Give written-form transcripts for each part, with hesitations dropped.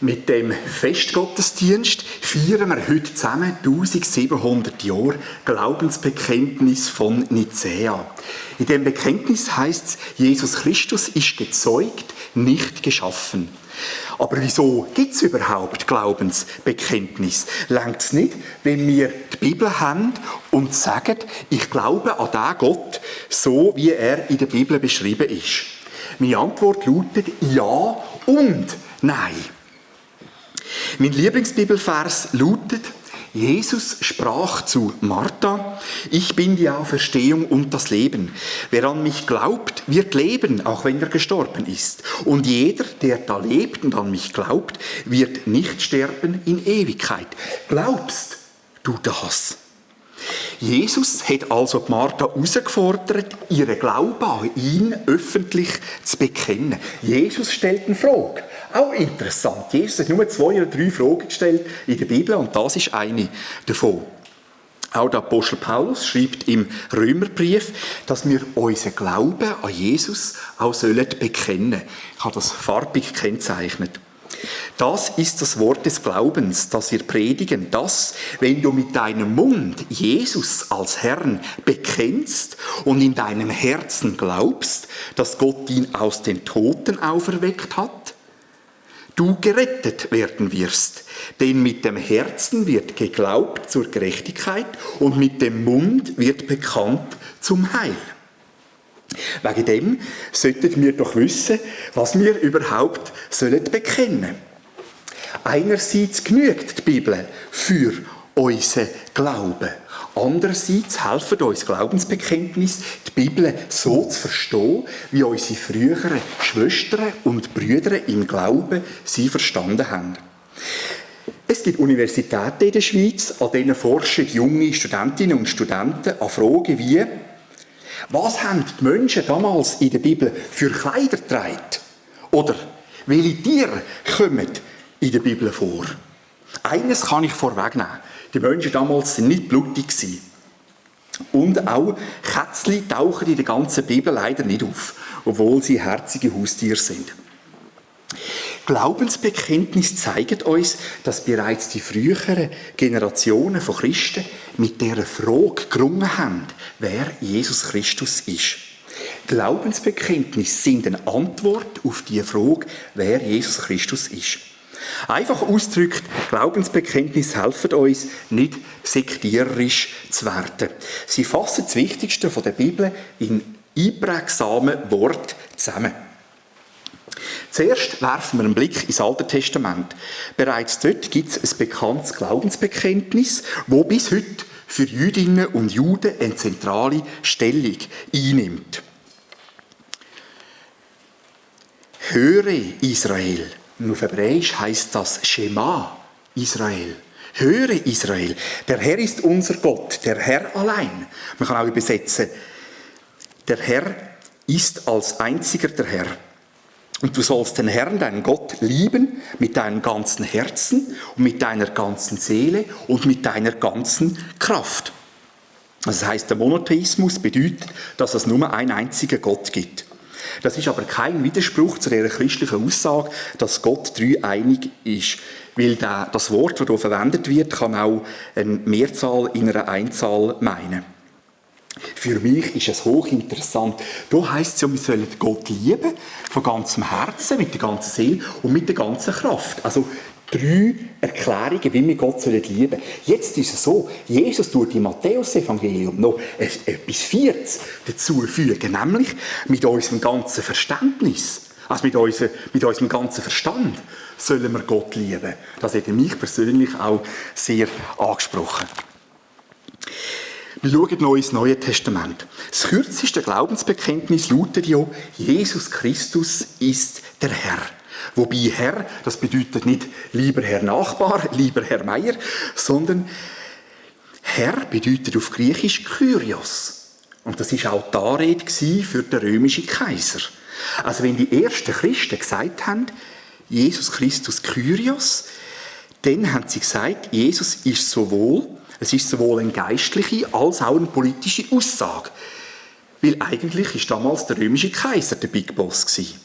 Mit dem Festgottesdienst feiern wir heute zusammen 1700 Jahre Glaubensbekenntnis von Nicäa. In dem Bekenntnis heißt es, Jesus Christus ist gezeugt, nicht geschaffen. Aber wieso gibt es überhaupt Glaubensbekenntnis? Reicht es nicht, wenn wir die Bibel haben und sagen, ich glaube an den Gott, so wie er in der Bibel beschrieben ist? Meine Antwort lautet ja und nein. Mein Lieblingsbibelvers lautet, Jesus sprach zu Martha, ich bin die Auferstehung und das Leben. Wer an mich glaubt, wird leben, auch wenn er gestorben ist. Und jeder, der da lebt und an mich glaubt, wird nicht sterben in Ewigkeit. Glaubst du das? Jesus hat also die Martha herausgefordert, ihren Glauben an ihn öffentlich zu bekennen. Jesus stellt eine Frage. Auch interessant. Jesus hat nur 2 oder 3 Fragen gestellt in der Bibel und das ist eine davon. Auch der Apostel Paulus schreibt im Römerbrief, dass wir unseren Glauben an Jesus auch bekennen sollen. Ich habe das farbig gekennzeichnet. Das ist das Wort des Glaubens, das wir predigen. Das, wenn du mit deinem Mund Jesus als Herrn bekennst und in deinem Herzen glaubst, dass Gott ihn aus den Toten auferweckt hat, du gerettet werden wirst. Denn mit dem Herzen wird geglaubt zur Gerechtigkeit und mit dem Mund wird bekannt zum Heil. Wegen dem sollten wir doch wissen, was wir überhaupt bekennen sollen. Einerseits genügt die Bibel für unseren Glauben. Andererseits helfen uns Glaubensbekenntnis, die Bibel so zu verstehen, wie unsere früheren Schwestern und Brüder im Glauben sie verstanden haben. Es gibt Universitäten in der Schweiz, an denen forschen junge Studentinnen und Studenten an Fragen wie: Was haben die Menschen damals in der Bibel für Kleider getragen? Oder welche Tiere kommen in der Bibel vor? Eines kann ich vorwegnehmen. Die Menschen damals waren nicht blutig. Und auch Kätzchen tauchen in der ganzen Bibel leider nicht auf, obwohl sie herzige Haustiere sind. Glaubensbekenntnis zeigt uns, dass bereits die früheren Generationen von Christen mit dieser Frage gerungen haben, wer Jesus Christus ist. Glaubensbekenntnis sind eine Antwort auf die Frage, wer Jesus Christus ist. Einfach ausgedrückt, Glaubensbekenntnis helfen uns, nicht sektiererisch zu werden. Sie fassen das Wichtigste von der Bibel in einprägsamen Worten zusammen. Zuerst werfen wir einen Blick ins Alte Testament. Bereits dort gibt es ein bekanntes Glaubensbekenntnis, das bis heute für Jüdinnen und Juden eine zentrale Stellung einnimmt. Höre Israel. Und auf Hebräisch heisst das Shema Israel. Höre Israel. Der Herr ist unser Gott, der Herr allein. Man kann auch übersetzen, der Herr ist als einziger der Herr. Und du sollst den Herrn, deinen Gott, lieben mit deinem ganzen Herzen und mit deiner ganzen Seele und mit deiner ganzen Kraft. Das heisst, der Monotheismus bedeutet, dass es nur einen einzigen Gott gibt. Das ist aber kein Widerspruch zu der christlichen Aussage, dass Gott dreieinig ist. Weil das Wort, das hier verwendet wird, kann auch eine Mehrzahl in einer Einzahl meinen. Für mich ist es hochinteressant. Da heisst es ja, wir sollen Gott lieben, von ganzem Herzen, mit der ganzen Seele und mit der ganzen Kraft. Also 3 Erklärungen, wie wir Gott lieben sollen. Jetzt ist es so, Jesus tut im Matthäus-Evangelium noch etwas 4 dazu fügen, nämlich mit unserem ganzen Verständnis, also mit unserem ganzen Verstand sollen wir Gott lieben. Das hat mich persönlich auch sehr angesprochen. Wir schauen noch ins Neue Testament. Das kürzeste Glaubensbekenntnis lautet ja, Jesus Christus ist der Herr. Wobei Herr, das bedeutet nicht lieber Herr Nachbar, lieber Herr Meier, sondern Herr bedeutet auf Griechisch Kyrios. Und das war auch die Anrede für den römischen Kaiser. Also wenn die ersten Christen gesagt haben, Jesus Christus Kyrios, dann haben sie gesagt, Jesus ist sowohl eine geistliche als auch eine politische Aussage. Weil eigentlich war damals der römische Kaiser der Big Boss gewesen.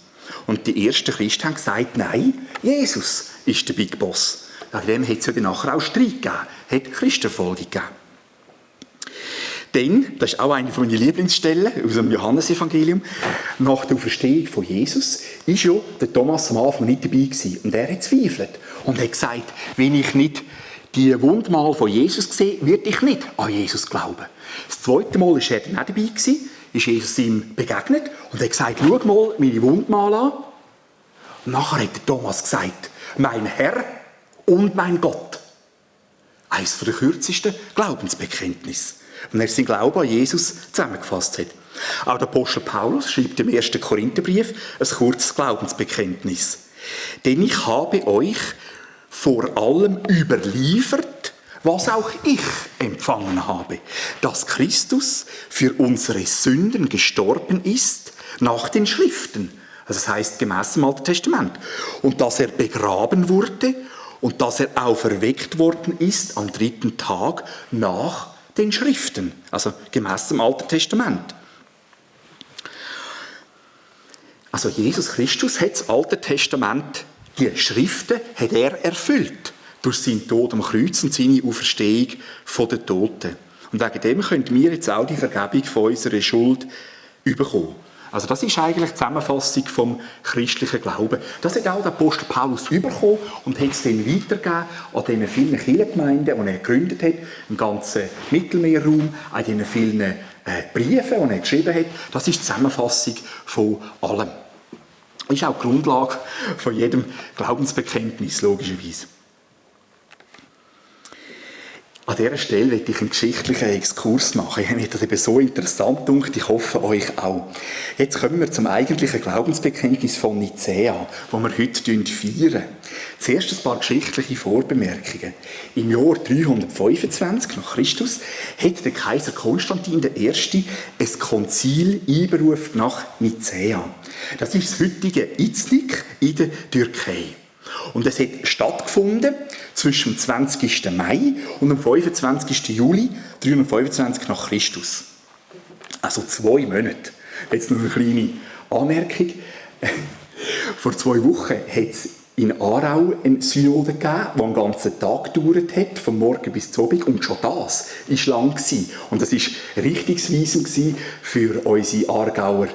Und die ersten Christen haben gesagt, nein, Jesus ist der Big Boss. Wegen dem hat es ja dann nachher auch Streit gegeben, hat Christenverfolgung gegeben. Denn, das ist auch eine meiner Lieblingsstellen aus dem Johannesevangelium, nach der Auferstehung von Jesus ist ja der Thomas am Anfang nicht dabei gewesen. Und er hat zweifelt und hat gesagt, wenn ich nicht die Wundmal von Jesus sehe, werde ich nicht an Jesus glauben. Das zweite Mal war er dann auch dabei gewesen, ist Jesus ihm begegnet und hat gesagt, schau mal meine Wundmal an. Und nachher hat der Thomas gesagt, mein Herr und mein Gott. Eines der kürzesten Glaubensbekenntnisse. Und er sein Glauben an Jesus zusammengefasst hat. Auch der Apostel Paulus schreibt im 1. Korintherbrief ein kurzes Glaubensbekenntnis. Denn ich habe euch vor allem überliefert, was auch ich empfangen habe, dass Christus für unsere Sünden gestorben ist nach den Schriften. Also das heisst gemäss dem Alten Testament. Und dass er begraben wurde und dass er auferweckt worden ist am 3. Tag nach den Schriften, also gemäss dem Alten Testament. Also Jesus Christus hat das Alte Testament, die Schriften, hat er erfüllt durch seinen Tod am Kreuz und seine Auferstehung von den Toten. Und wegen dem können wir jetzt auch die Vergebung von unserer Schuld bekommen. Also das ist eigentlich die Zusammenfassung vom christlichen Glauben. Das hat auch der Apostel Paulus bekommen und hat es dann weitergegeben an diesen vielen Kirchengemeinden, die er gegründet hat, im ganzen Mittelmeerraum, an diesen vielen Briefen, die er geschrieben hat. Das ist die Zusammenfassung von allem. Das ist auch die Grundlage von jedem Glaubensbekenntnis, logischerweise. An dieser Stelle möchte ich einen geschichtlichen Exkurs machen. Ich habe das eben so interessant gedacht, ich hoffe euch auch. Jetzt kommen wir zum eigentlichen Glaubensbekenntnis von Nicäa, das wir heute feiern. Zuerst ein paar geschichtliche Vorbemerkungen. Im Jahr 325 nach Christus hat der Kaiser Konstantin I. ein Konzil einberufen nach Nicäa. Das ist das heutige Iznik in der Türkei. Und es hat stattgefunden zwischen dem 20. Mai und dem 25. Juli 325 nach Christus. Also 2 Monate. Jetzt noch eine kleine Anmerkung. Vor 2 Wochen hat es in Aarau eine Synode gegeben, die den ganzen Tag gedauert hat, von Morgen bis zum Abend. Und schon das war lang. Und das war richtungsweisend für unsere Aargauer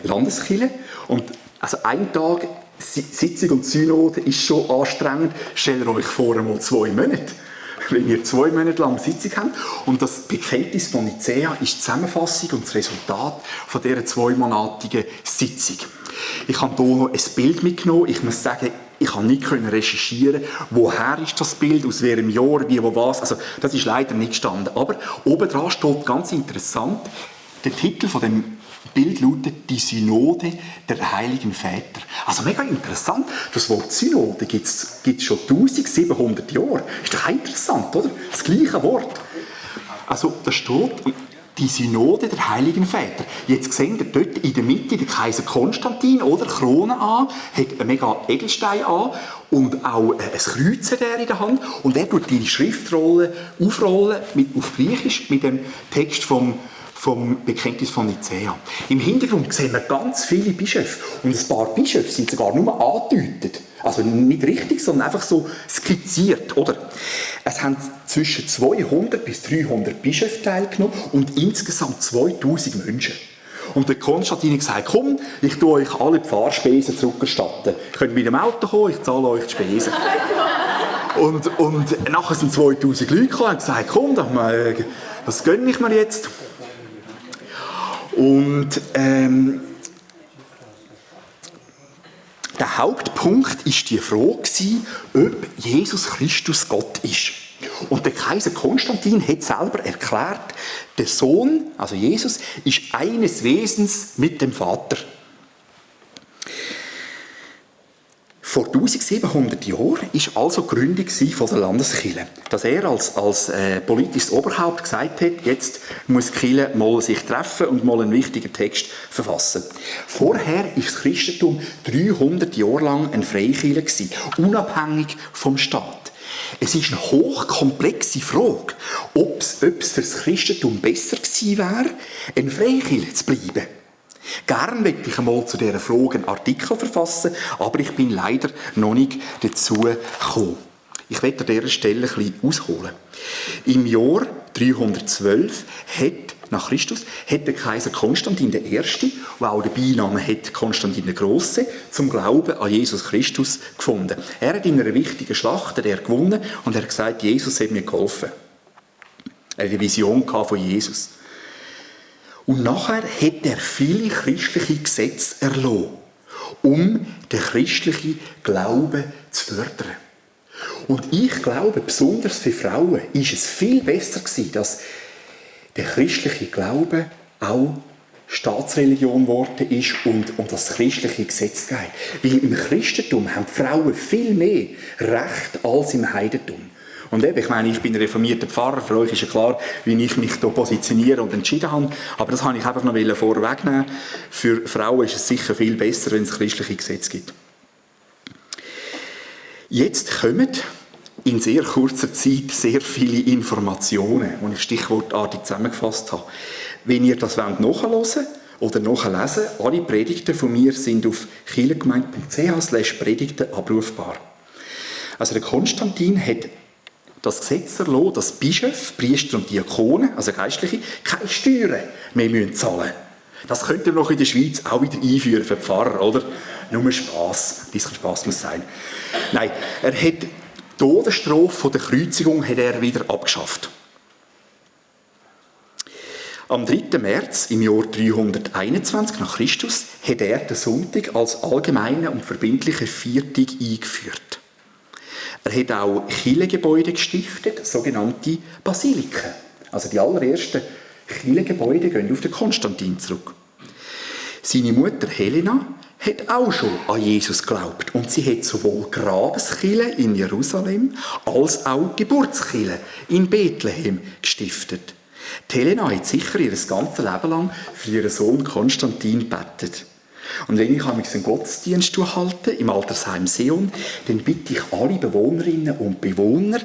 Landeskirche. Und also ein Tag Sitzung und Synode ist schon anstrengend. Stellt euch vor, einmal 2 Monate. Wenn ihr 2 Monate lang Sitzung habt. Und das Bekenntnis von Nicäa ist die Zusammenfassung und das Resultat von dieser 2-monatigen Sitzung. Ich habe hier noch ein Bild mitgenommen. Ich muss sagen, ich konnte nicht recherchieren, woher ist das Bild, aus welchem Jahr, wie, wo, was. Also, das ist leider nicht gestanden. Aber oben dran steht ganz interessant, der Titel von dem Bild lautet «Die Synode der Heiligen Väter». Also mega interessant. Das Wort Synode gibt es schon 1700 Jahre. Ist doch interessant, oder? Das gleiche Wort. Also da steht «Die Synode der Heiligen Väter». Jetzt seht ihr dort in der Mitte den Kaiser Konstantin, oder? Krone an, hat einen mega Edelstein an und auch ein Kreuz in der Hand. Und er tut die Schriftrolle aufrollen auf Griechisch mit dem Text vom Bekenntnis von Nicäa. Im Hintergrund sehen wir ganz viele Bischöfe. Und ein paar Bischöfe sind sogar nur angedeutet. Also nicht richtig, sondern einfach so skizziert, oder? Es haben zwischen 200 bis 300 Bischöfe teilgenommen und insgesamt 2000 Menschen. Und der Konstantin hat gesagt, komm, ich tue euch alle die Fahrspesen zurückerstatten. Ihr könnt mit dem Auto kommen, ich zahle euch die Spesen. und nachher sind 2000 Leute gekommen und gesagt, komm, das gönne ich mir jetzt. Und der Hauptpunkt war die Frage, ob Jesus Christus Gott ist. Und der Kaiser Konstantin hat selber erklärt, der Sohn, also Jesus, ist eines Wesens mit dem Vater. Vor 1700 Jahren war also die Gründung von der Landeskirche. Dass er als politisches Oberhaupt gesagt hat, jetzt muss die Kirche mal sich treffen und mal einen wichtigen Text verfassen. Vorher war das Christentum 300 Jahre lang eine Freikirche gewesen, unabhängig vom Staat. Es ist eine hochkomplexe Frage, ob es für das Christentum besser gewesen wäre, eine Freikirche zu bleiben. Gern möchte ich einmal zu dieser Frage einen Artikel verfassen, aber ich bin leider noch nicht dazu gekommen. Ich werde an dieser Stelle ein bisschen ausholen. Im Jahr 312 nach Christus hat der Kaiser Konstantin I., der auch den Beinamen hat Konstantin der Grosse, zum Glauben an Jesus Christus gefunden. Er hat in einer wichtigen Schlacht gewonnen und er hat gesagt, Jesus hat mir geholfen. Er hat eine Vision von Jesus. Und nachher hat er viele christliche Gesetze erlassen, um den christlichen Glauben zu fördern. Und ich glaube, besonders für Frauen ist es viel besser gewesen, dass der christliche Glaube auch Staatsreligion geworden ist und das christliche Gesetz geht. Weil im Christentum haben die Frauen viel mehr Recht als im Heidentum. Und eben, ich meine, ich bin reformierter Pfarrer, für euch ist ja klar, wie ich mich hier positioniere und entschieden habe. Aber das wollte ich einfach noch vorwegnehmen. Für Frauen ist es sicher viel besser, wenn es christliche Gesetze gibt. Jetzt kommen in sehr kurzer Zeit sehr viele Informationen, die ich stichwortartig zusammengefasst habe. Wenn ihr das nachhören wollt oder nachlesen, alle Predigten von mir sind auf kirchengemeinde.ch/Predigten abrufbar. Also der Konstantin hat das Gesetz erlassen, dass Bischöfe, Priester und Diakone, also Geistliche, keine Steuern mehr zahlen müssen. Das könnte man noch in der Schweiz auch wieder einführen für die Pfarrer, oder? Nur Spass. Ein bisschen Spass muss sein. Nein, er hat die Todesstrafe von der Kreuzigung hat er wieder abgeschafft. Am 3. März im Jahr 321 nach Christus hat er den Sonntag als allgemeinen und verbindlichen Viertag eingeführt. Er hat auch Kirchengebäude gestiftet, sogenannte Basiliken. Also die allerersten Kirchengebäude gehen auf den Konstantin zurück. Seine Mutter Helena hat auch schon an Jesus geglaubt und sie hat sowohl Grabeskirchen in Jerusalem als auch Geburtskirchen in Bethlehem gestiftet. Die Helena hat sicher ihr ganzes Leben lang für ihren Sohn Konstantin gebetet. Und wenn ich einen Gottesdienst halte im Altersheim Sion, dann bitte ich alle Bewohnerinnen und Bewohner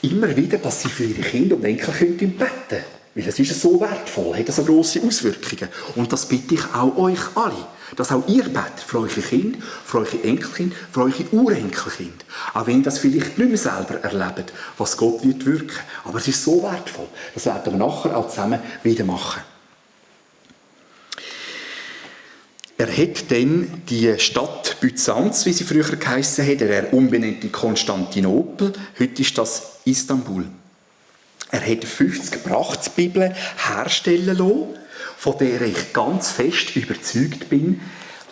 immer wieder, dass sie für ihre Kinder und Enkel beten können. Weil es ist so wertvoll, hat so grosse Auswirkungen. Und das bitte ich auch euch alle. Dass auch ihr betet für eure Kinder, für eure Enkelkinder, für eure Urenkelkinder. Auch wenn das vielleicht nicht mehr selber erlebt, was Gott wird wirken. Aber es ist so wertvoll. Das werden wir nachher auch zusammen wieder machen. Er hat dann die Stadt Byzanz, wie sie früher geheissen hat, er umbenannt in Konstantinopel. Heute ist das Istanbul. Er hat 50 Brachtsbibeln herstellen lassen, von der ich ganz fest überzeugt bin,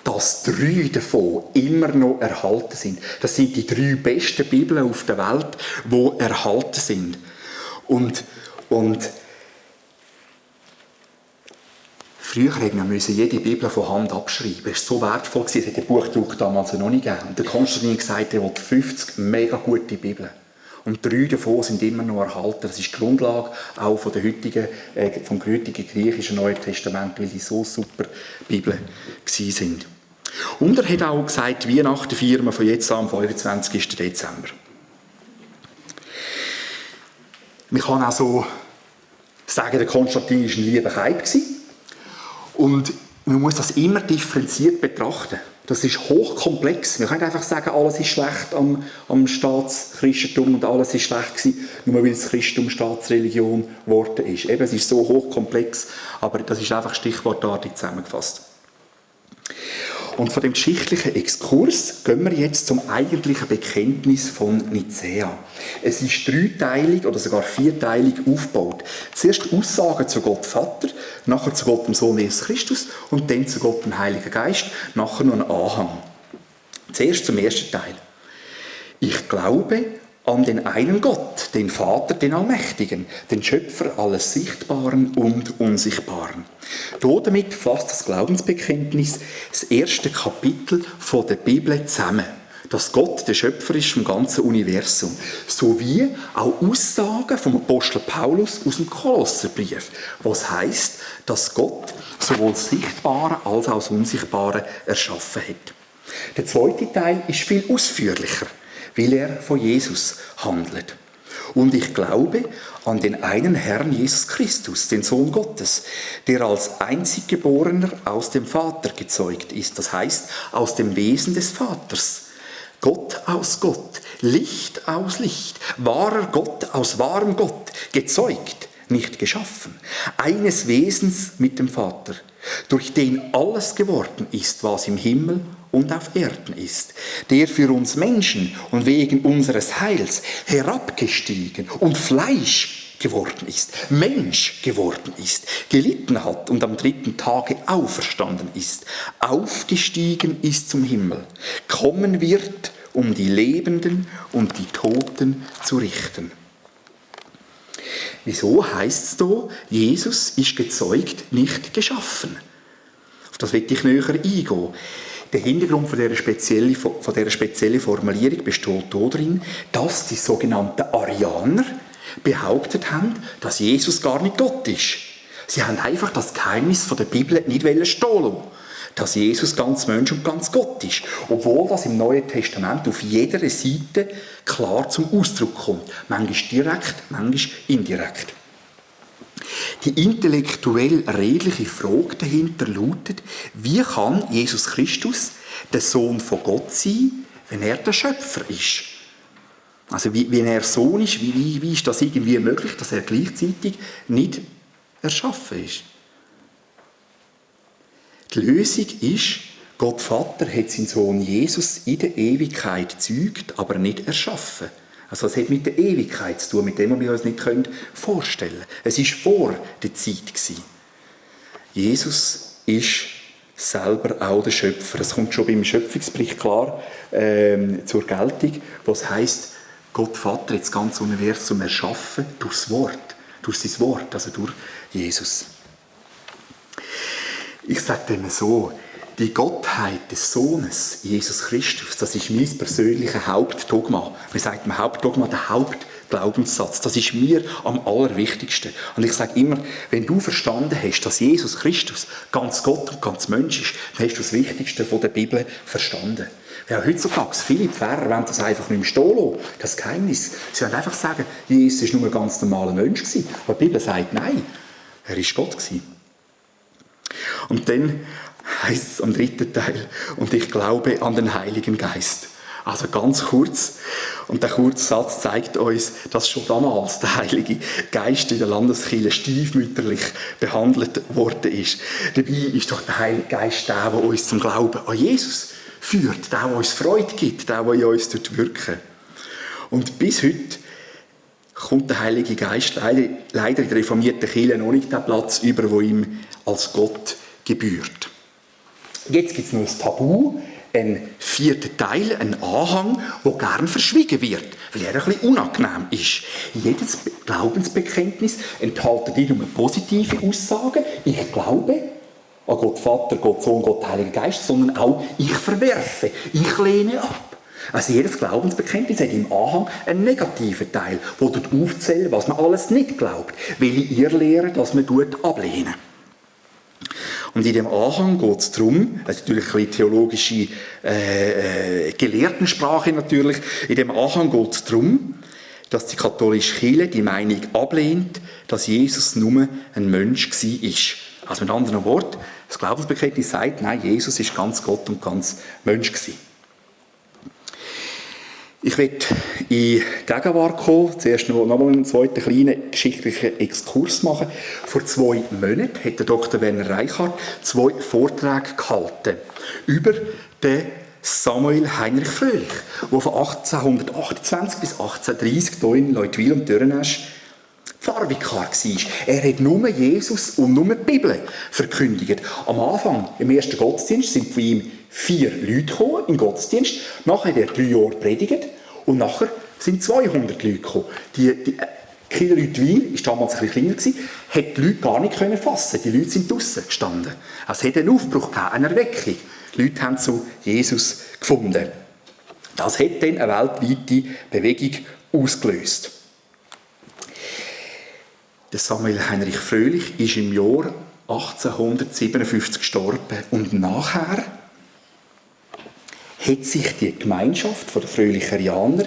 dass 3 davon immer noch erhalten sind. Das sind die 3 besten Bibeln auf der Welt, die erhalten sind. Und früher musste man jede Bibel von Hand abschreiben. Es war so wertvoll, es hat den Buchdruck damals noch nicht gegeben. Und der Konstantin hat gesagt, er will 50 mega gute Bibeln. Und 3 davon sind immer noch erhalten. Das ist die Grundlage auch vom heutigen griechischen Neuen Testament, weil die so super Bibeln sind. Und er hat auch gesagt, Weihnachten feiern wir von jetzt an am 25. Dezember. Man kann auch so sagen, der Konstantin war ein lieber Kaib. Und man muss das immer differenziert betrachten. Das ist hochkomplex. Wir können einfach sagen, alles ist schlecht am Staatschristentum und alles ist schlecht gewesen, nur weil das Christentum Staatsreligion geworden ist. Eben, es ist so hochkomplex, aber das ist einfach stichwortartig zusammengefasst. Und von dem geschichtlichen Exkurs gehen wir jetzt zum eigentlichen Bekenntnis von Nicäa. Es ist 3-teilig oder sogar 4-teilig aufgebaut. Zuerst Aussagen zu Gott Vater, nachher zu Gott dem Sohn Jesus Christus und dann zu Gott dem Heiligen Geist, nachher noch ein Anhang. Zuerst zum ersten Teil. Ich glaube an den einen Gott, den Vater, den Allmächtigen, den Schöpfer alles Sichtbaren und Unsichtbaren. Damit fasst das Glaubensbekenntnis das erste Kapitel der Bibel zusammen. Dass Gott der Schöpfer ist vom ganzen Universum. Sowie auch Aussagen vom Apostel Paulus aus dem Kolosserbrief, was heisst, dass Gott sowohl das Sichtbare als auch das Unsichtbare erschaffen hat. Der zweite Teil ist viel ausführlicher, weil er von Jesus handelt. Und ich glaube an den einen Herrn Jesus Christus, den Sohn Gottes, der als Einziggeborener aus dem Vater gezeugt ist, das heißt aus dem Wesen des Vaters. Gott aus Gott, Licht aus Licht, wahrer Gott aus wahrem Gott, gezeugt, nicht geschaffen, eines Wesens mit dem Vater, durch den alles geworden ist, was im Himmel und auf Erden ist, der für uns Menschen und wegen unseres Heils herabgestiegen und Fleisch geworden ist, Mensch geworden ist, gelitten hat und am 3. Tage auferstanden ist, aufgestiegen ist zum Himmel, kommen wird, um die Lebenden und die Toten zu richten. Wieso heisst es hier, Jesus ist gezeugt, nicht geschaffen? Auf das will ich näher eingehen. Der Hintergrund von dieser speziellen Formulierung besteht darin, dass die sogenannten Arianer behauptet haben, dass Jesus gar nicht Gott ist. Sie haben einfach das Geheimnis von der Bibel nicht stehen lassen, dass Jesus ganz Mensch und ganz Gott ist. Obwohl das im Neuen Testament auf jeder Seite klar zum Ausdruck kommt. Manchmal direkt, manchmal indirekt. Die intellektuell redliche Frage dahinter lautet, wie kann Jesus Christus der Sohn von Gott sein, wenn er der Schöpfer ist? Also wenn er Sohn ist, wie ist das irgendwie möglich, dass er gleichzeitig nicht erschaffen ist? Die Lösung ist, Gott Vater hat seinen Sohn Jesus in der Ewigkeit gezeugt, aber nicht erschaffen. Also es hat mit der Ewigkeit zu tun, mit dem, was wir uns nicht vorstellen können. Es war vor der Zeit. Jesus ist selber auch der Schöpfer. Es kommt schon beim Schöpfungsbericht klar zur Geltung, was heisst, Gott Vater hat das ganze Universum erschaffen durch sein Wort, also durch Jesus. Ich sage dem so, die Gottheit des Sohnes, Jesus Christus, das ist mein persönliches Hauptdogma. Man sagt im Hauptdogma der Hauptglaubenssatz. Das ist mir am allerwichtigsten. Und ich sage immer, wenn du verstanden hast, dass Jesus Christus ganz Gott und ganz Mensch ist, dann hast du das Wichtigste von der Bibel verstanden. Ja, heutzutage, viele Pfarrer wollen das einfach nicht mehr stehen lassen, das Geheimnis. Sie wollen einfach sagen, Jesus war nur ein ganz normaler Mensch gewesen. Aber die Bibel sagt, nein, er war Gott gewesen. Und dann heisst es am 3. Teil, und ich glaube an den Heiligen Geist. Also ganz kurz. Und der kurze Satz zeigt uns, dass schon damals der Heilige Geist in der Landeskirche stiefmütterlich behandelt worden ist. Dabei ist doch der Heilige Geist der uns zum Glauben an Jesus führt, der uns Freude gibt, der in uns wirken. Und bis heute kommt der Heilige Geist leider in der reformierten Kirche noch nicht den Platz über, wo ihm als Gott gebührt. Jetzt gibt es noch ein Tabu, einen 4. Teil, einen Anhang, der gern verschwiegen wird, weil er ein bisschen unangenehm ist. Jedes Glaubensbekenntnis enthält nicht nur positive Aussagen, ich glaube an Gott Vater, Gott Sohn, Gott Heiliger Geist, sondern auch ich verwerfe, ich lehne ab. Also jedes Glaubensbekenntnis hat im Anhang einen negativen Teil, der dort aufzählt, was man alles nicht glaubt, welche Irrlehren, dass man ablehnen. Und in dem Anhang geht es darum, also natürlich ein bisschen theologische Gelehrtensprache natürlich, in dem Anhang geht es darum, dass die katholische Kirche die Meinung ablehnt, dass Jesus nur ein Mensch war. Also mit anderen Worten, das Glaubensbekenntnis sagt, nein, Jesus ist ganz Gott und ganz Mensch gewesen. Ich werde in die Gegenwart kommen, zuerst noch mal einen zweiten kleinen geschichtlichen Exkurs machen. Vor 2 Monaten hat der Dr. Werner Reichhardt 2 Vorträge gehalten über den Samuel Heinrich Fröhlich, der von 1828 bis 1830 hier in Leutwil und Dürrenesch Pfarrvikar war. Er hat nur Jesus und nur die Bibel verkündigt. Am Anfang, im ersten Gottesdienst, sind von ihm 4 Leute gekommen im Gottesdienst. Nachher hat er 3 Jahre predigt und nachher sind 200 Leute gekommen. Die Kirche Leutwil war damals ein bisschen kleiner, hat die Leute gar nicht fassen. Die Leute sind draussen gestanden. Es hat einen Aufbruch gegeben, eine Erweckung. Die Leute haben zu Jesus gefunden. Das hat dann eine weltweite Bewegung ausgelöst. Der Samuel Heinrich Fröhlich ist im Jahr 1857 gestorben und nachher hat sich die Gemeinschaft der Fröhlicherianer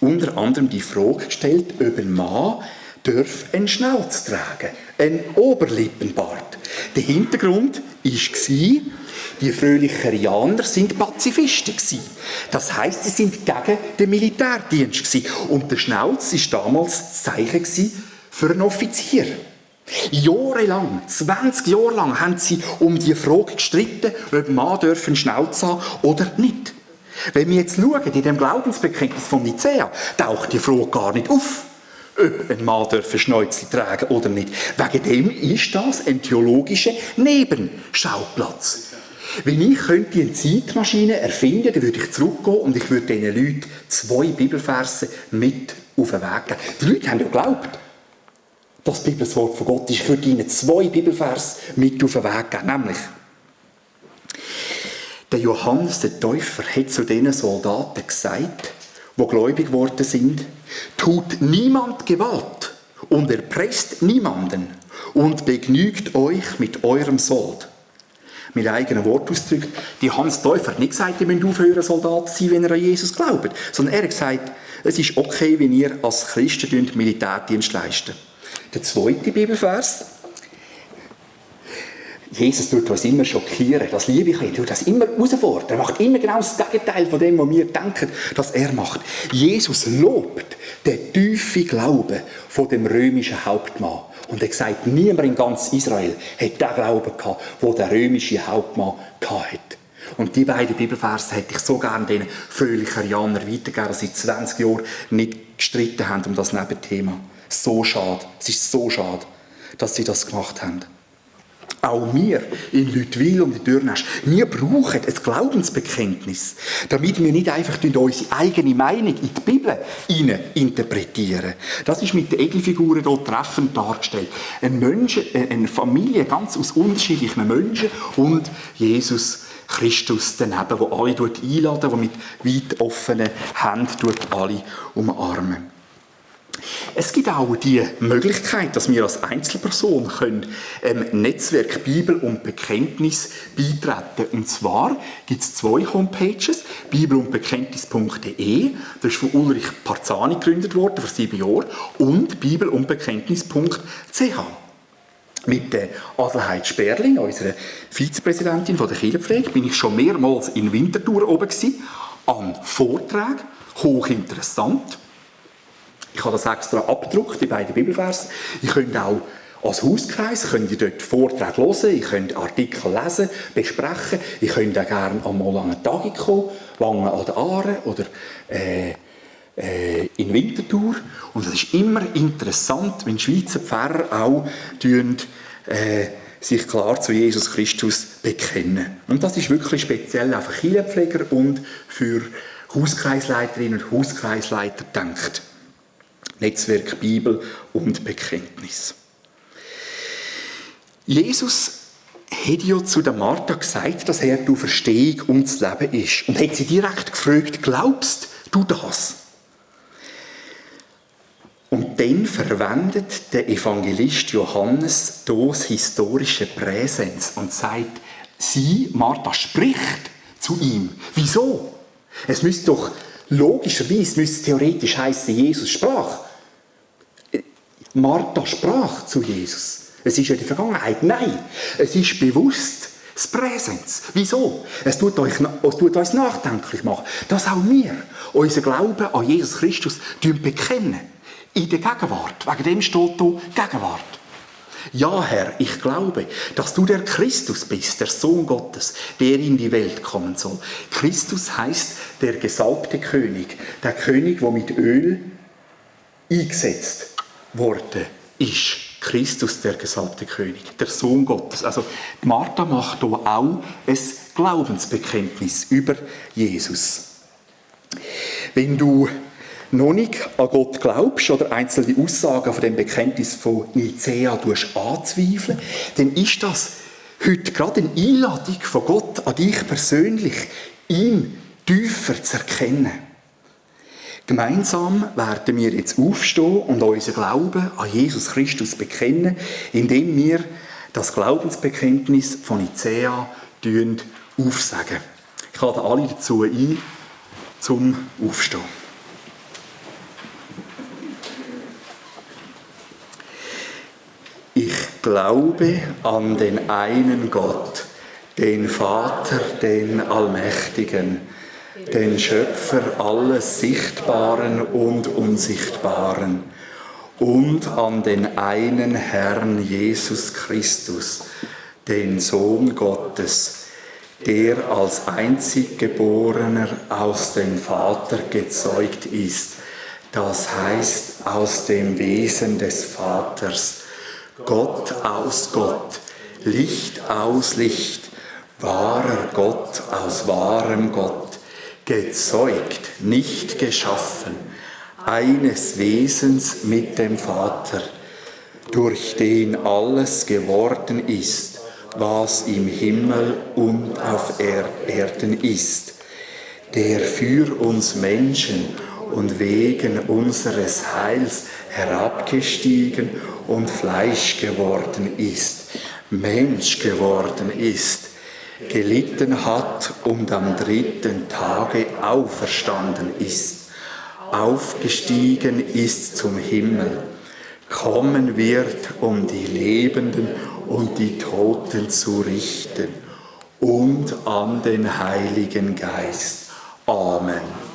unter anderem die Frage gestellt, ob ein Mann einen Schnauz tragen, einen Oberlippenbart. Der Hintergrund war, die Fröhlicherianer sind Pazifisten. Das heisst, sie sind gegen den Militärdienst. Und der Schnauz war damals das Zeichen für einen Offizier. Jahrelang, 20 Jahre lang, haben sie um die Frage gestritten, ob ein Mann einen Schnauz haben oder nicht. Wenn wir jetzt schauen, in dem Glaubensbekenntnis von Nicäa, taucht die Frage gar nicht auf, ob ein Mann einen Schnäuzli tragen oder nicht. Wegen dem ist das ein theologischer Nebenschauplatz. Wenn ich könnte eine Zeitmaschine erfinden, dann würde ich zurückgehen und ich würde diesen Leuten 2 Bibelverse mit auf den Weg geben. Die Leute haben ja geglaubt, dass die Bibel das Wort von Gott ist. Ich würde ihnen 2 Bibelverse mit auf den Weg geben. Nämlich, der Johannes der Täufer hat zu diesen Soldaten gesagt, die gläubig geworden sind, tut niemand Gewalt und erpresst niemanden und begnügt euch mit eurem Sold. Mit eigenen Worten ausgedrückt, die Johannes der Täufer hat nicht gesagt, ihr müsst aufhören, Soldat zu sein, wenn ihr an Jesus glaubt, sondern er hat gesagt, es ist okay, wenn ihr als Christen Militärdienst leisten. Der zweite Bibelvers. Jesus tut uns immer schockieren, das liebe ich ihn, tut das immer herausfordern. Er macht immer genau das Gegenteil von dem, was wir denken, dass er macht. Jesus lobt den tiefen Glauben von dem römischen Hauptmann. Und er sagt, niemand in ganz Israel hat den Glauben gehabt, den der römische Hauptmann hatte. Und die beiden Bibelverse hätte ich so gerne den Fröhlicherianern weitergegeben, dass sie 20 Jahre nicht gestritten haben um das Nebenthema. So schade. Es ist so schade, dass sie das gemacht haben. Auch wir in Lüttwil und in Dürnäsch, wir brauchen ein Glaubensbekenntnis, damit wir nicht einfach unsere eigene Meinung in die Bibel interpretieren. Das ist mit den Egelfiguren hier treffend dargestellt. Eine Familie ganz aus unterschiedlichen Menschen und Jesus Christus daneben, der alle einladen, der mit weit offenen Händen alle umarmen. Es gibt auch die Möglichkeit, dass wir als Einzelperson können, Netzwerk Bibel und Bekenntnis beitreten. Und zwar gibt es 2 Homepages, bibelundbekenntnis.de, das ist von Ulrich Parzani gegründet worden, vor 7 Jahren, und bibelundbekenntnis.ch. Mit der Adelheid Sperling, unserer Vizepräsidentin der Kirchenpflege, bin ich schon mehrmals in Winterthur oben gewesen, an Vorträgen, hochinteressant. Ich habe das extra abgedruckt, die beiden Bibelverse. Ich könnte auch als Hauskreis dort Vorträge hören, ich könnte Artikel lesen, besprechen, ich könnte auch gerne einmal an eine Tagung kommen, Wangen an der Aare oder in Winterthur. Und es ist immer interessant, wenn Schweizer Pfarrer auch sich klar zu Jesus Christus bekennen. Und das ist wirklich speziell auch für Kirchenpfleger und für Hauskreisleiterinnen und Hauskreisleiter gedacht. Netzwerk Bibel und Bekenntnis. Jesus hat ja zu der Martha gesagt, dass er die Auferstehung und das Leben ist. Und hat sie direkt gefragt, glaubst du das? Und dann verwendet der Evangelist Johannes das historische Präsens und sagt, Martha spricht zu ihm. Wieso? Es müsste doch logischerweise, theoretisch heißen, Jesus sprach. Martha sprach zu Jesus. Es ist ja die Vergangenheit. Nein, es ist bewusst das Präsens. Wieso? Es tut uns nachdenklich machen, dass auch wir unseren Glauben an Jesus Christus bekennen. In der Gegenwart. Wegen dem steht hier Gegenwart. Ja, Herr, ich glaube, dass du der Christus bist, der Sohn Gottes, der in die Welt kommen soll. Christus heisst der gesalbte König. Der König, der mit Öl eingesetzt worden ist. Christus, der gesalbte König, der Sohn Gottes. Also Martha macht hier auch ein Glaubensbekenntnis über Jesus. Wenn du noch nicht an Gott glaubst oder einzelne Aussagen von dem Bekenntnis von Nicäa anzweifeln, dann ist das heute gerade eine Einladung von Gott an dich persönlich, ihn tiefer zu erkennen. Gemeinsam werden wir jetzt aufstehen und unseren Glauben an Jesus Christus bekennen, indem wir das Glaubensbekenntnis von Nicäa aufsagen. Ich Ich lade alle dazu ein, zum Aufstehen. Ich glaube an den einen Gott, den Vater, den Allmächtigen, den Schöpfer alles Sichtbaren und Unsichtbaren, und an den einen Herrn Jesus Christus, den Sohn Gottes, der als Einziggeborener aus dem Vater gezeugt ist, das heißt aus dem Wesen des Vaters, Gott aus Gott, Licht aus Licht, wahrer Gott aus wahrem Gott, gezeugt, nicht geschaffen, eines Wesens mit dem Vater, durch den alles geworden ist, was im Himmel und auf Erden ist, der für uns Menschen und wegen unseres Heils herabgestiegen und Fleisch geworden ist, Mensch geworden ist, gelitten hat und am 3. Tage auferstanden ist, aufgestiegen ist zum Himmel, kommen wird, um die Lebenden und die Toten zu richten, und an den Heiligen Geist. Amen.